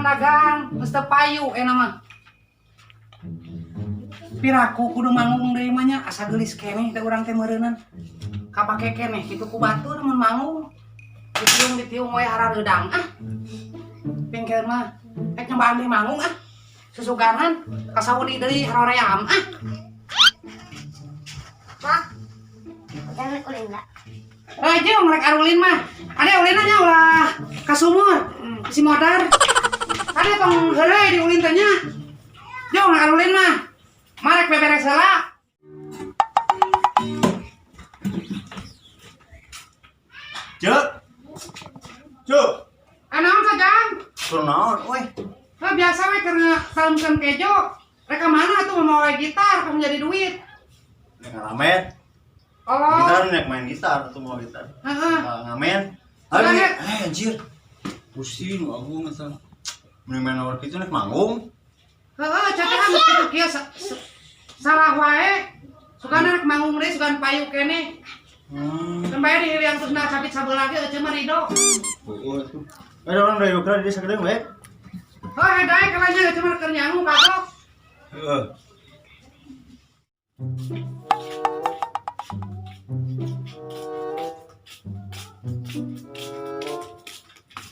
Urang dagang geus teu payu enak mah. Piraku kudu manggung deui mah nya, asa geulis keneh teh urang teh meureunan. Kapake keneh kitu ku batur mun manggung. Ditiung ditiung we harareudang ah. Pingkeun mah rek nyobaan deui manggung ah. Susuganan ka Saudi deui haroream ah. Mak, jangan ulin enggak? Eh, jeung rek arulin mah. Ade ulinna nya ulah ka sumur. Si modar. Ade tong heureuy diulin teh nya. Jeung rek arulin mah. Marek beberes heula. Cek. Cek. Ah, naon sajang? Keur naon euy? Nah, biasa we keur ngatalungkeun kejo. Rek ka mana atuh mau mawa gitar keur jadi duit. Nek ngalamet. Oh. Gitar nek main gitar atau mau gitar. Heeh. Ngamen. Sudah, Aduh, Nek. anjir. Pusing aku ngesel. Mending main nomor kitu nek manggung. Heeh, catehan geus kitu kieu salah wae. Sugana rek manggung deui sugan payu keneh. Kan bae dihiliang terus na capit sabelah ge eueuh mah ridho. Heeh atuh. Ada orang dari Ukraina di sakedeung we. Oh, hedae kalanya eueuh mah keur nyangu kagok. Heeh.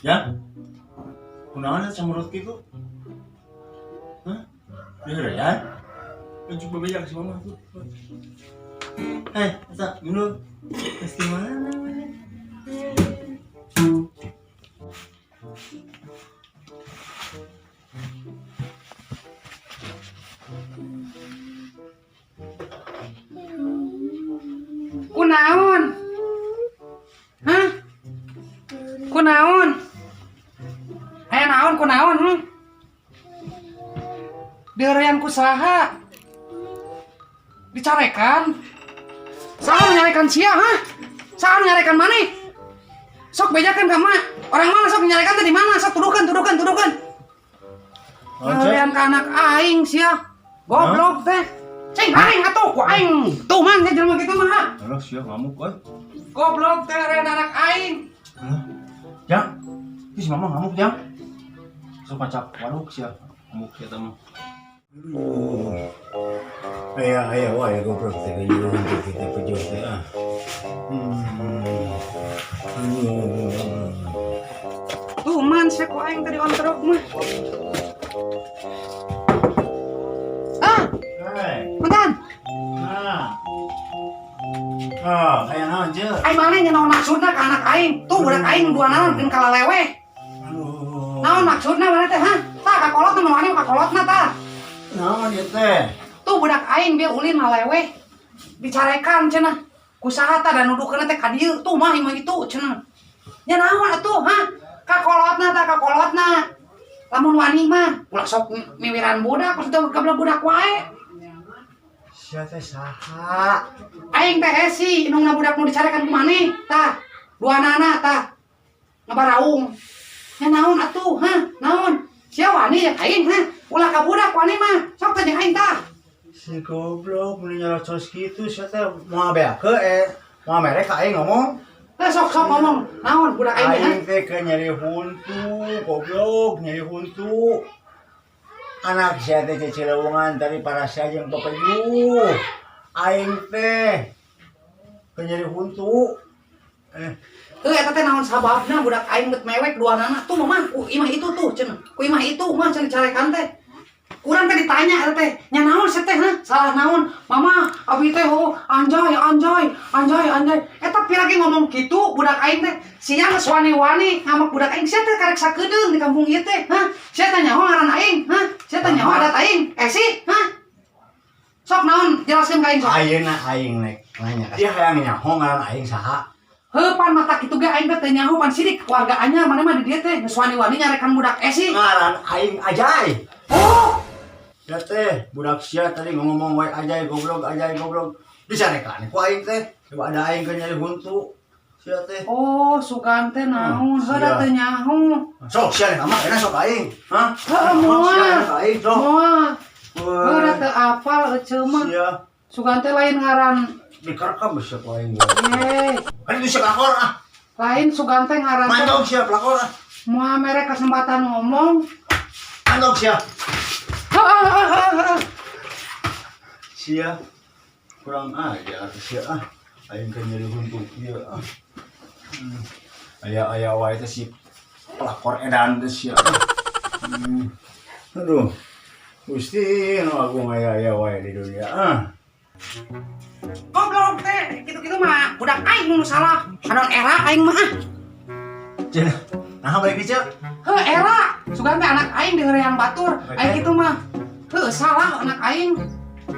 Ya. Kunaon eta cemberut kitu? Hah? Diheureuyan? Lanjut babejak si mama tuh. Eta minum. Terus gimana? Kunaon? Hah? Kunaon? Aya naon kunaon? Diheureuyan ku saha? Dicarekan? Saha nu nyarekan sia, hah? Saha nu nyarekan maneh? Sok bejakeun ka mak. Orang mana sok nyarekan teh di mana? Sok tuduhkeun, tuduhkeun, tuduhkeun. Nyarekan ka anak aing sia. Goblok teh. Cing aing atuh ku aing. Tuh man sia jelema kitu mah. Ha. Alah sia ngamuk euy. Goblok teh ngarean anak aing. Alah. Jang. Ih, si mama ngamuk, Jang. Sok pacak waduk sia. Ngamuk sia teh mah. Aya aya wae goblok teh nyuruh kita pejo teh ah. Tuh man sia ku aing tadi ontrok mah. Ah, Hei. bentar. Nah. Ah, aya naon ceuk? Aing maneh nya naon maksudna ka anak aing? Tuh budak aing dua naon keun kalaleweh. Aduh. Naon maksudna maneh teh, hah? Tah kakolotna nu wani kakolotna tah. Naon ieu teh? Tuh budak aing bieu ulin maleweh. Dicarekan cenah. Ku saha tah da nuduhkeunna teh ka dieu? Tuh mah imah itu cenah. Nya naon atuh, hah? Kakolotna tah kakolotna. Lamun wani mah ulah sok miwiran budak, maksud teh gablek budak wae. Sia teh saha? Aing teh esi indungna budak nu dicarekan ku maneh tah. Duanana tah. Ngabaraung. Nya naon atuh, hah? Naon? Sia wani ya aing, hah? Ulah ka budak wani mah. Sok teh jeung aing tah. Si goblok mun nyerocos kitu sia teh moal beakeun moal mere ka aing ngomong. Sok sok ngomong. Naon budak aing teh, hah? Aing teh keur nyeri huntu, goblok nyeri huntu. Anak sia teh cicilewungan tadi para sia jeung pepejuh. Aing teh keur nyeri huntu. Heuh eta teh naon sababna budak aing bet mewek duanana tuh mah ku imah itu tuh cenah. Ku imah itu mah cenah dicarekan teh. Kurang teh ditanya eta teh, nya naon sia teh, hah? Salah naon? Mama, abi teh oh anjay anjay anjay anjay. Eta pira ge ngomong kitu budak aing teh. Sia geus wani-wani ngamak budak aing sia teh karek sakedeung di kampung ieu teh, hah? Sia teh nyaho ngaran aing, hah? Sia teh nyaho adat aing, esi, hah? Sok naon jelaskeun ka aing sok. Ayeuna aing nek nanya ka sia hayang nyaho ngaran aing saha? Heuh pan mata kitu ge aing teh teu nyaho pan sirik keluarga anyar maneh mah di dieu teh geus wani-wani nyarekan budak esi. Ngaran aing Ajay. Oh. Ya teh budak sia tadi ngomong wae Ajay goblok Ajay goblok. Dicarekan ku aing teh. Coba ada aing keur nyari huntu. Sia teh. Oh, sugan teh naon? Heuh da Sia. teu nyaho. Sok sia rek mah enak sok aing. Hah? Heuh, moal. Sia rek aing sok. Moal. Heuh da teu apal eceu mah. Sia. Sugan teh lain ngaran Dikerekam sia ku aing. Eh. Kan itu sia pelakor ah. Lain sugan teh ngaran teh. Mantap sia pelakor ah. Moal mere kesempatan ngomong. Andok sia. Heeh. Sia. Kurang ajar sia ah. Aing kan nyeri huntu ieu ah. Aya-aya wae teh si pelakor edan teh sia. Aduh. Gusti nu agung aya-aya wae di dunia ah. Goblok teh, kitu-kitu mah budak aing nu salah. Kadon era aing mah ah. Cenah. Nah, balik di ceu. Heuh era, sugan teh anak aing diheurehan batur. Aing kitu mah. Heuh salah anak aing.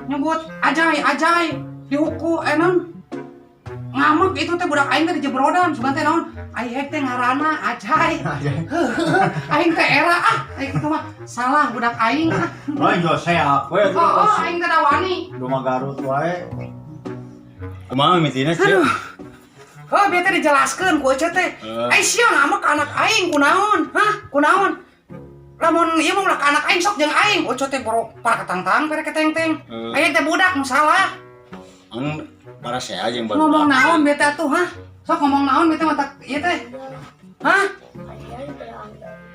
Nyebut ajay ajay dihuku naon ngamek itu teh budak aing teh dijebrodan sugan teh naon aing teh ngaranna ajay. Heuh, aing teh era ah, aing kitu mah salah budak aing ah. Oh, jo seak we. Oh, aing teh da wani. Rumah Garut wae. Kumaha mitina ceu? Heuh, bieu teh dijelaskeun ku ece teh. Eh. Ai sia ngamek ka anak aing kunaon? Hah? Kunaon? Lamun ieu mah ulah ka anak aing sok jeung aing. Oce teh boro para ketangtang pere keteng-teng. Eh. Aing teh budak nu salah. Anu para saya jeung baru. Ngomong naon bieu teh atuh, hah? Sok ngomong naon bieu teh mata ieu teh. Hah?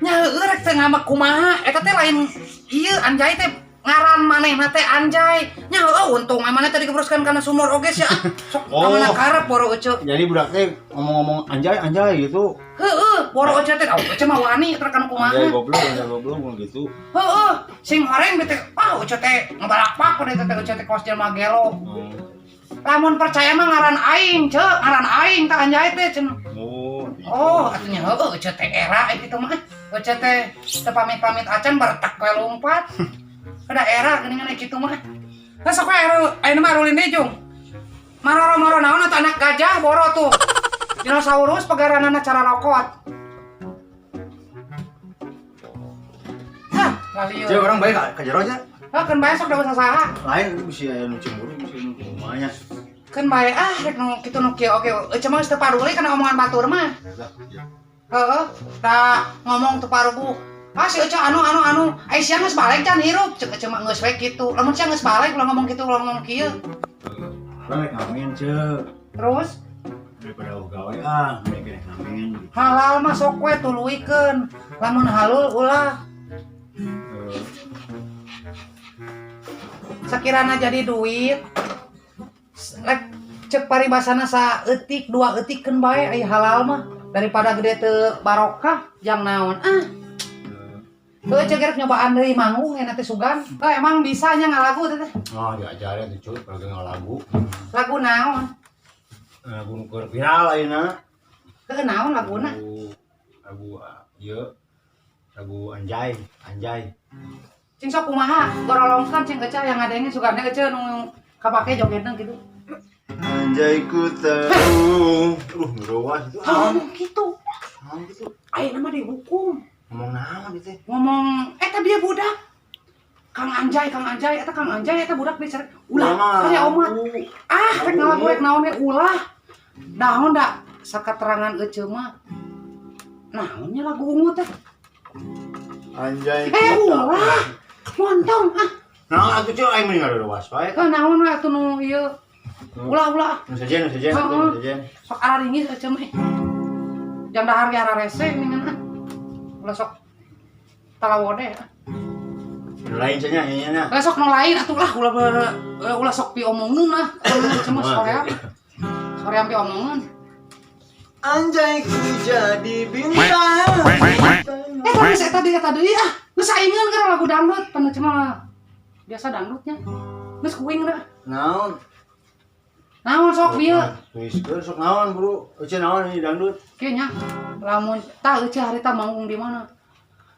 Nya heueuh rek teh ngamek kumaha? Eta teh lain ieu anjay teh ngaran manehna teh anjay. Nya heueuh untung maneh teh digebroskeun kana sumur oge sia. Sok Oh. ka mana karep boro ece. Jadi budak teh ngomong-ngomong anjay anjay gitu. Heueuh, boro ece teh, oh, ece mah wani teh kana kumaha. Anjay goblok gitu. Heueuh, sing horeng teh, ah ece teh ngabalakpak pada teh ece teh kos jelema gelo. Lamun percaya mah ngaran aing, ce, ngaran aing tah anjay teh cenah. Oh, gitu. Oh, atunya heueuh ece teh era kitu mah. Ece teh teu pamit-pamit acan bertak we lompat. Ada era geuningan kitu mah. Lah sok we ayeuna mah arulin deui jung. Maroro-moro naon atuh anak gajah boro tuh. Dinosaurus pegaranana cara rokot. Hah, lalieu. Ceu orang baik ka jero nya. Hah, keun bae sok da usah saha. Lain bisa aya nu cemburu, bisa nu kumaha nya. Keun bae ah rek nu kitu nu kieu oge. Ece mah geus teu paduli kana omongan batur mah. Heeh, da ngomong teu paruguh. Ah si Ece anu anu anu, ai sia geus balik can hirup, ceuk Ece mah geus we kitu. Lamun sia geus balik ulah ngomong kitu, ulah ngomong kieu. Urang rek ngamen ceu. Terus Daripada gawe ah, mereka rek ngamen gitu. Halal mah sok we tuluikeun. Lamun halul ulah. Sakirana jadi duit. Rek cek paribasana saeutik dua eutik keun bae ai halal mah daripada gede teu barokah jang naon ah. Heuh cek rek nyobaan deui manggung enak teh sugan. Oh, emang bisa nya ngalagu teh teh. Oh, diajarin tuh cuy, lagi ngalagu. Lagu naon? Lagu nu keur viral ayeuna. Heuh naon laguna? Lagu ieu. Lagu Anjay, Anjay. Cing sok kumaha? Gorolongkan cing ecah yang ngadengin sugane ecah nu kapake jogetna gitu. Anjay ku tahu. Ngerowas itu. Ah, ngomong gitu. Naon gitu? Ayeuna mah dihukum. Ngomong naon itu? Ngomong eta dia budak. Kang Anjay, Kang Anjay, eta Kang Anjay eta budak dicerek. Ulah, kaya omat. Ah, rek ngalagu rek naon we ulah. Naon da sakaterangan eceu mah. Naonnya lagu ungu teh? Anjay Ulah. Montong ah. Naon atuh cuy aing mending ngarewas wae. Ka naon we atuh nu ieu. Ulah ulah. Nu sejen, nu sejen, nu sejen. Sok araringis eceu mah. Jang dahar ge ararese ningan ah. Ulah sok talawode ah. Nu lain cenah nya nya. Lah sok nu lain atuh lah ulah ulah sok piomongeun lah. Eceu mah soream. Soream piomongeun. Anjay ku jadi bintang. Tapi saya tadi eta deui ah. Geus saingeun kan lagu dangdut, pan eceu mah biasa dangdutnya. Geus kuing dah. Naon? Naon sok bieu? Tuliskeun sok naon, Bro? Ece naon ini dangdut? Kieu nya lamun tah eceu harita manggung di mana?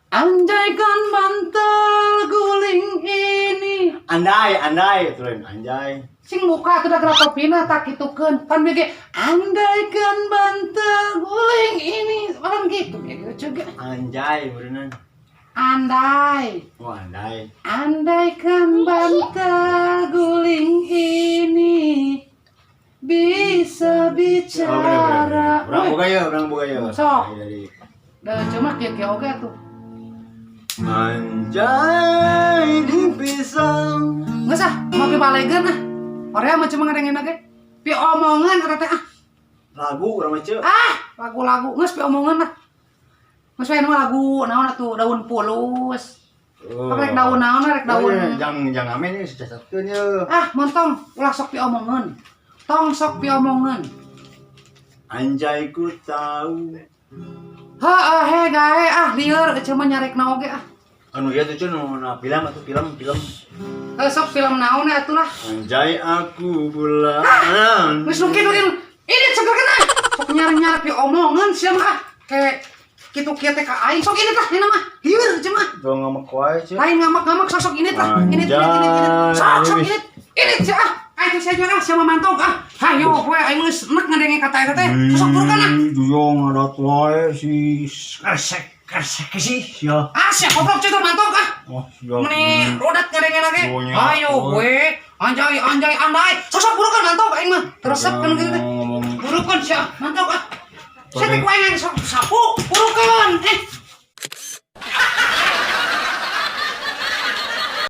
Andaikan bantal guling ini. Andai, andai, itu lain anjay. Sing buka tuh da geura topina tak kitukeun. Pan bieu ge andaikan bantal guling ini. Orang gitu bieu juga. Anjay, berenang. Andai. Oh, andai. Andaikan bantal guling ini bisa bicara. Oh, bener. Urang boga ya, urang boga ya. Sok. Jadi Da cuma kieu-kieu oge tuh. Anjay di pisang. Geus ah, mau pibalegeun ah. Horea mah cuma ngadengin ge. Pi omongan eta teh ah. Lagu urang mah ceu. Ah, lagu-lagu geus pi omongan lah. Geus we mah lagu naon atuh daun pulus. Oh. Rek daun naon, rek daun. Oh, jangan jangan amin ini sesatkeun ye. Ah, montong, ulah sok diomongeun. Tong sok diomongeun. Anjay, ku tahu. Heeh, he gae ah, lieur eceu mah nyarekna oge ah. Anu ieu tuh cun nu film atau film film. Heuh, sok film naon atuh lah. Anjay, aku bulan. Geus nu kitu ini segerkeun ah. Sok nyarek-nyarek diomongeun sia mah ah. Kayak kitu kieu teh ka aing, sok ini tah ini mah. Lieur eceu mah. Tuh ngamek wae cuy. Lain ngamak-ngamak, sok sok ini tah. Ini ini ini ini. Sok sok ini. Ini sia ah. Aing teh sia ah, sia mah mantog ah. Hayo we aing geus enek ngadenge kata eta teh. Sok burukan ah. Juyong adat wae si kresek kresek sih ya. Ah, sia goblok cuy mantog ah. Oh, siap. Meni rodat ngadenge lagi. Punya. Ayo we, anjay anjay andai. Sok burukan mantog aing mah. Teresep kan gitu teh. Ngomong. Burukan sia, mantog ah. Saya teh ku aing sok sapu, burukan. Eh.